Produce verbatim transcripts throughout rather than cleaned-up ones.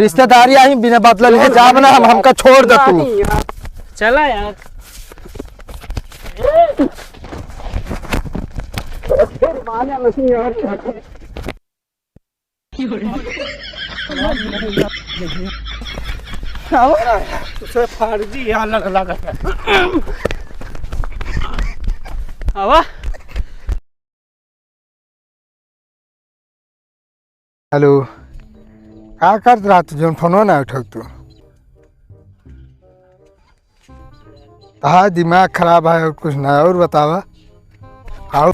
रिश्तेदारी आई, बिना बदला लिए जाब ना हम, हमका छोड़ दे तू। चला यार। तुझे फाड़ दी यार, लग, लग। आवा। हेलो, का करत रहा तू, जौन फोनो ना उठाऊ तू? हाँ, दिमाग खराब है और कुछ ना। और बतावा। आओ।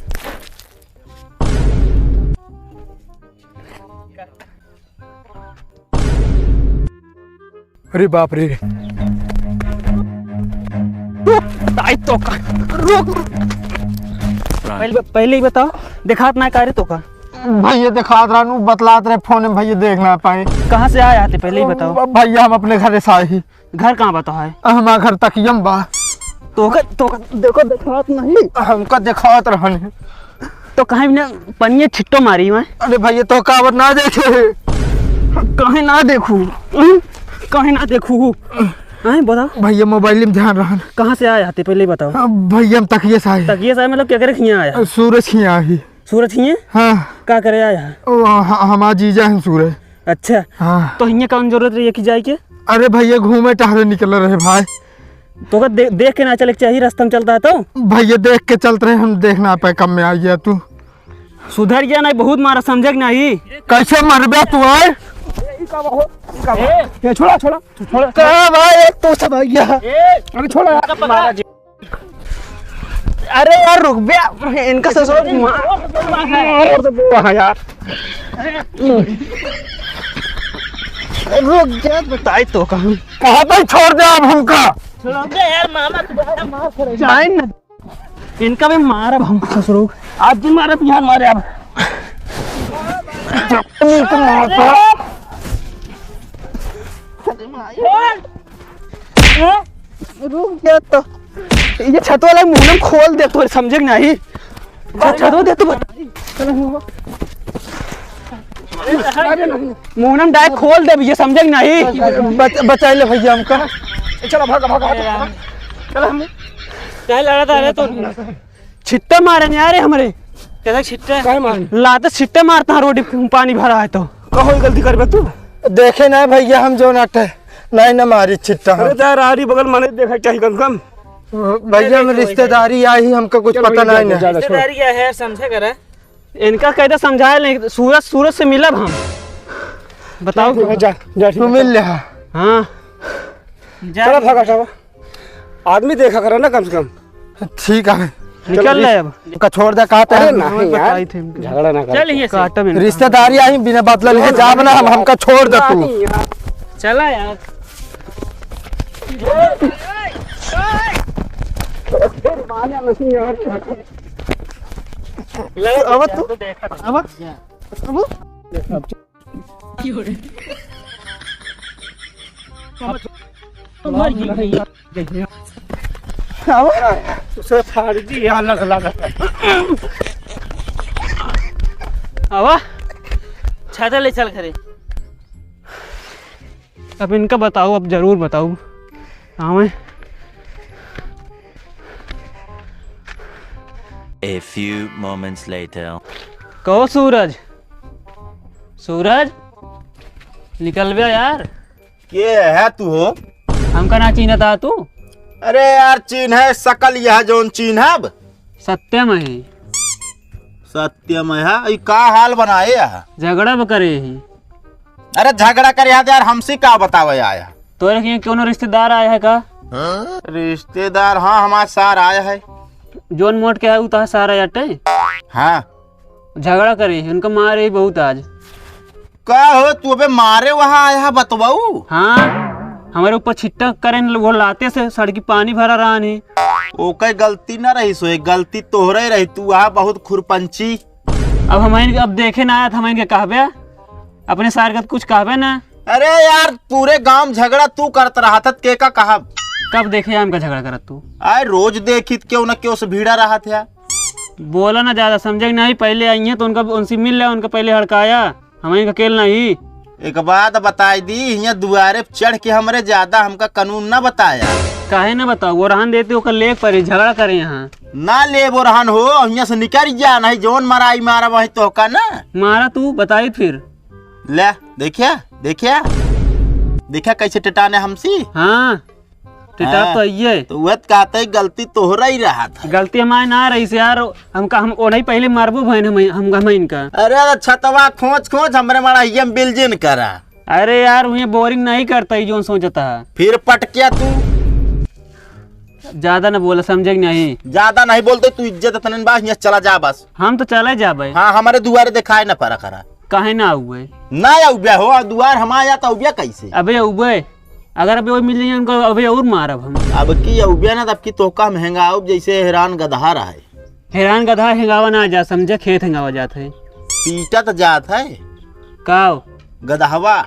अरे बाप रे। रुक, ताई तो का, रुक। पहले, पहले ही बताओ, देखात ना का रे तो का? भैया देखात रहनु, बतलात रहे फोन में, भैया देख ना पाए। कहाँ से आए आते, पहले ही बताओ। ब-, भैया हम अपने घरे से आए ही। घर कहाँ बा तोहार? हमार घर तकियम बा। तोका, तोका, देखो, देखात नहीं। हमका देखात रहन। तो कहीं ना पनिया छिट्टो मारी मैं। अरे भैया, तो कावत ना देखे। कहीं ना देखू। कहीं ना देखू। हैं, बता। भैया, मोबाइल में ध्यान रहन। कहाँ से आए आते, पहले ही बताओ। अब भैया, हम तकिए से आए। तकिए से आए, मतलब, क्या करे खिया आया? सूरज खिया ही। सूरज हिये? हाँ। का करे आया है? ओ, ह-, हमार जीजा हैं सूरज। अच्छा। हाँ। तो हिये कौन जरूरत रही है कि जाए के? अरे भैया, घूमे टहरे निकल रहे भाई। तो का दे-, देख के ना चले के चाहिए, रास्ता में चलता है तो? भैया, देख के चलत रहे, हम देख ना पाए, कम में आ गया तू। सुधर गया नहीं, बहुत मारा, समझे कि नहीं? कैसे मरबे तू, आए? ये छोड़ा, छोड़ा, छोड़ा। का भाई, एक तो सब भैया। अरे छोड़ा। अरे यार, रुक बे, इनका ससुर मार। अरे तो वो है यार। रुक जा, बताई तो कहूँ। कहाँ पे छोड़ दे अब हमका? छोड़ दे यार, मामा, तू बड़ा मार करे। जाए ना। इनका भी मारब हम ससुरो। आज भी मारब, बिहान मारे अब। इनका मारब। रुक जा तो, ये छत वाला मुंह में खोल दे, तोरे समझे कि नहीं? छत, छत दे तो बता। मुंह में डायरेक्ट खोल दे, ये समझे कि नहीं? बच-, बचाई ले भैया हमका। चलो, भाग, भाग, भाग, भाग। चलो, हम क्या लड़ा था रे तू? छिट्टा मारे नहीं आ रहे हमरे। कैसा छिट्टा? काहे मारे? लाते छिट्टे मारता है, रोड पे पानी भरा है तो। कहो गलती करबे तू? देखे ना भैया, हम जो नाटे नहीं ना मारी छिट्टा हम। अरे यार, आरी बगल माने देखा चाहिए कम से कम। भैया, हम रिश्तेदारी आई, हमका कुछ चलो पता भैया, नहीं जा, ना। जा, जा, छोड़। रिश्तेदारी क्या है, समझा करा। इनका कैसे समझाए नहीं, सूरज, सूरज से मिलब हम। बताओ। ठीक है, जा, जा, ठीक तू है। मिल ले। हाँ। जा। चलो, भागा, चलो। आदमी देखा करा ना कम से कम। ठीक है। निकल ले अब। का छोड़ दे, कहा था? अरे नहीं यार, बताई थे। झगड़ा ना कर। चल, यहाँ से। काटा में। रिश्तेदारी आई, बिना बदला लिए जाब ना हम, हमका छोड़ दे तू। चला यार। अब तू, अब, अब। मर गई। आओ। उसे फाड़ दी, यहाँ लग, लग। आवा, छाता ले चल घरे। अब इनका बताओ, अब जरूर बताओ। आवे। A few moments later. कहो सूरज, सूरज, निकल बे यार। के है तू हो? हमका ना चीन्हत हा तू? अरे यार, चीन्हे सकल यह जौन चीन्हब। सत्यम है। सत्यम है, ई का हाल बनाए है? झगड़ा ब करे ही। अरे झगड़ा करे है तो यार, हमसे का बतावे आया? तोरे के कोनो रिश्तेदार आया है का? रिश्तेदार, हाँ, हमार सार आया है। जौन मोट के है, उ तो सार आटे। हाँ। झगड़ा करे, उनका मारे ही बहुत आज। का हो तू अबे मारे वहाँ आया है बतवाऊ? हाँ, हमारे ऊपर छिट्टा करें, वो लाते से सड़की पानी भरा रहा नहीं। ओके गलती ना रही सो, गलती तोहरे रही, तू वहाँ बहुत खुरपंची। अब हम इनके, अब देखे ना आया था, हम इनके कहबे, अपने सार का कुछ कहबे ना। अरे यार, पूरे गांव झगड़ा तू करत रहा था, के का कहब? कब देखे हमका झगड़ा करत तू? आए रोज देखित क्यों ना क्यों से भिड़ा रहा था। बोला ना ज्यादा, समझे कि नहीं? पहले आई हैं तो उनका, उनसे मिल ले, उनका पहले हड़काया, हम इनका अकेल नहीं। एक बात बताई दी, हियाँ दुआरे पे चढ़ के हमरे ज्यादा हमका कानून ना बताया। काहे ना बताऊ? ओरहन देती, ओकर लेके परे, झगड़ा करे यहाँ। ना लेब ओरहन हो, हियाँ से निकल जा, नहीं जौन मराई मारा वही तोहका ना। मारा तू, बताई फिर। ले, देखिया, देखिया, देखिया कैसे टटाने हमसी। हाँ, टिटाप हाँ। तो ये। तो वह तो कहते ही गलती तोहरा ही रहा था। गलती हमारे ना रही से यार, हमका, हम ओनही पहले मारबो भइन हम, हम, हम इनका। अरे छतवा खोंच खोंच हमरे मड़ाइया में बिल जिन करा। अरे यार, उन्हें बोरिंग नहीं करता ही जोन सोचता है। फिर पटकिया तू। ज्यादा ना बोला, समझे कि नहीं? ज्यादा नहीं बोलते तू, इज्जत इतने बा, यहाँ चला जा बस। हम तो चले जाबे। हाँ, हमारे दुआरे दिखाए ना पड़ा करा। काहे ना आउबे? ना आउबे हो, दुआर हम आया तो आउबे कैसे? अबे आउबे, अगर अबे और मिल जाइए उनका, अबे और मारब हम। अब की आउबे ना, तब की तोका महंगा आउब, जैसे हैरान गदहा रहे। हैरान गदहा हेंगावा ना जा, समझे, खेत हेंगावा जात है। पीटा तो जात है। काव? गदहवा।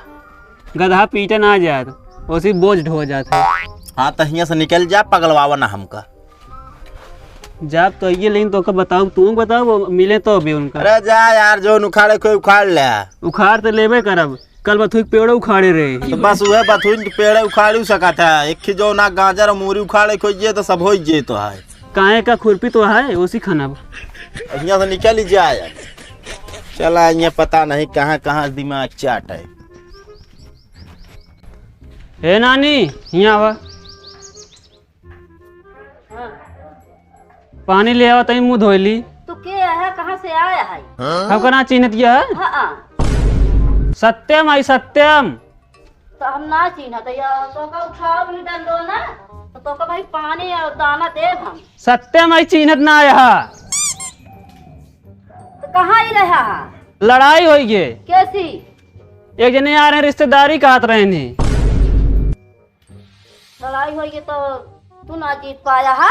गदहा पीटा ना जात, ओसी बोझ ढो जात है। हाँ, तो हियाँ से निकल जा, पगलवावा ना हमका। जाब तो आइए, लेकिन तोका बताओ, तू बताओ, वो मिले तो अभी उनका। अरे जा यार, जो उखाड़े कोई उखाड़ ले। उखाड़ तो लेबे करब, कल बथुई के पेड़ो उखाड़े रहे। तो बस वह बथुई के पेड़ उखाड़ ही सकत है, एक ही जो ना गाजर और मूरी उखाड़े खोजिए तो सब हो जे तो है। काहे का खुरपी तो है, उसी खाना। यहाँ से निकल ही जाए। चला, यहाँ पता नहीं कहाँ कहाँ दिमाग चाट है। हे नानी, यहाँ आवा। पानी ले आवा, तनी मुँह धोई ली। तू के है, कहाँ से आया है? हमका ना चिन्हत यह? हाँ, हाँ। सत्यम आई, सत्यम। तो हम ना चिन्हत है, या तो का उठाओ भी डंडो ना, तो, तो का भाई पानी और दाना देब हम। सत्यम आई, चिन्हत ना आया। तो कहाँ ही रहा है? लड़ाई होई गे। कैसी? एक जने आ रहे रिश्तेदारी कहत रहे नी। लड़ाई होई गे तो तू ना जीत पाया है?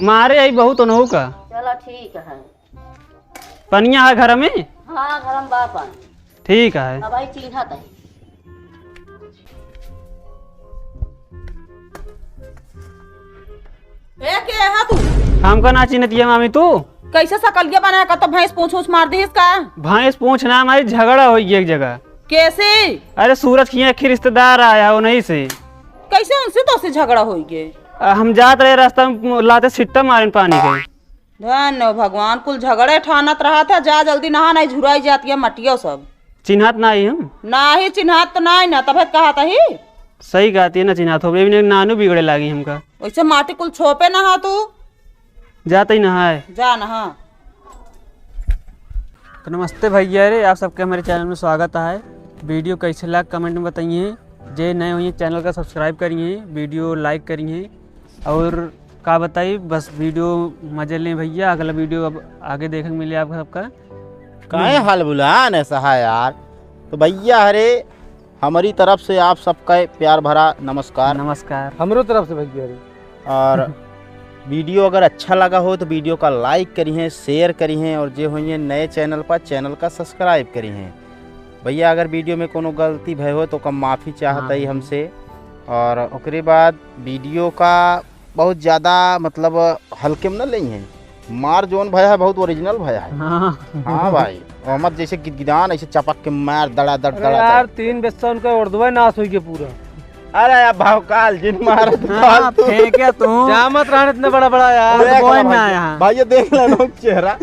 मारे आई बहुत उन्हों का। चला ठीक है। पनिया है घर में? हाँ, घर में बा पानी। ठीक है। अब आई चिन्हत है। ए, के है तू? हमका ना चिन्हत ये मामी तू? कैसे सकलिया बनाया का तो भैंस पूँछ ऊँछ मार दिहिस का? भैंस पूँछ ना मारी, झगड़ा होई गे एक जगह। कैसे? अरे सूरज के यहाँ एक रिश्तेदार आया हो नहीं से। कैसे उनसे तो से झगड़ा होई गे? आ, हम जात रहे रास्ता में लाते सिट्टा मारेन पानी के। धन्य हो भगवान, कुल झगड़े ठानत रहत है, जा जल्दी नहा, नहीं झुराई जाती है मटियो सब। चिन्हात ना ही हम। ना ही चिन्हात तो ना ही ना, तबे कहत ही। सही कहती है ना, चिन्हात हो, अभी नानू बिगड़े लागी हमका। वैसे माटी कुल छोपे नहा तू। जाते ही नहाए। जा नहा। तो नमस्ते भैया रे, आप सबके हमारे चैनल में स्वागत है। वीडियो कैसे लग कमेंट में बताइए, जे नए होइए चैनल का सब्सक्राइब करिए, वीडियो लाइक करिए और का बताई, बस वीडियो मजे लें भैया। अगला वीडियो अब आगे देखे के मिले आप सबका। काहे हम्म। हाल बुलान ऐसा है यार? तो भैया हरे, हमारी तरफ से आप सबका प्यार भरा नमस्कार। नमस्कार। हमरो तरफ से भैया हरे। और वीडियो अगर अच्छा लगा हो तो वीडियो का लाइक करिहें, शेयर करिहें और जे होइए नए चैनल पर, चैनल का सब्सक्राइब करिहें। भैया अगर वीडियो में कोनो गलती भय हो तो कम माफ़ी चाहत हाँ ही भैया। हमसे। और ओकरे बाद वीडियो का बहुत ज़्यादा मतलब हल्के में न लेइहें। मार जौन भया है बहुत ओरिजिनल भया है। हाँ। हाँ भाई, ओमत जैसे गिदगिदान ऐसे चपक के मार दड़ा दड़ अरे दड़ा यार, दड़। तीन बेस्सा उनका उर्दवा नाश होई के पूरा। अरे यार भौकाल जिन मारत हाँ, फालतू। फेंके तू। जामत रहन इतना बड़ा बड़ा यार। देख बोए ला ना भाई, यहाँ। भाई ये देख ला लोग चेहरा।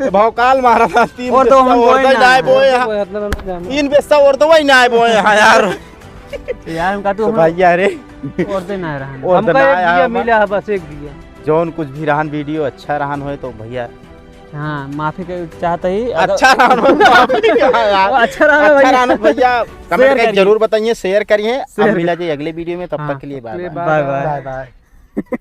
भौकाल मारा था तीन वो तो बेस्सा हम बोए उर्दवा ना ना आए है। बोए यहाँ। कोई इतना ना जामत। तीन बेस्सा उर्दवा ही ना आए बोए यहाँ यार। तो यार, हम कहते तो हम भैया रे। और दे ना रहन। और हमका दे ना एक आया दिया हमार। मिला है, बस एक दिया। जौन कुछ भी रहन वीडियो अच्छा रहन होए तो भैया। हाँ, माफी के चाहते ही अगर अच्छा रहन होए, माफी के, हाँ यार। वो अच्छा रहन होए अच्छा भैया। रहन होए भैया, कमेंट शेयर करके करिए। जरूर बताइए, शेयर करिए। शेयर अब मिला करिए। जाए अगले वीडियो में, तब हाँ। तक के लिए bye bye. Bye bye. Bye bye.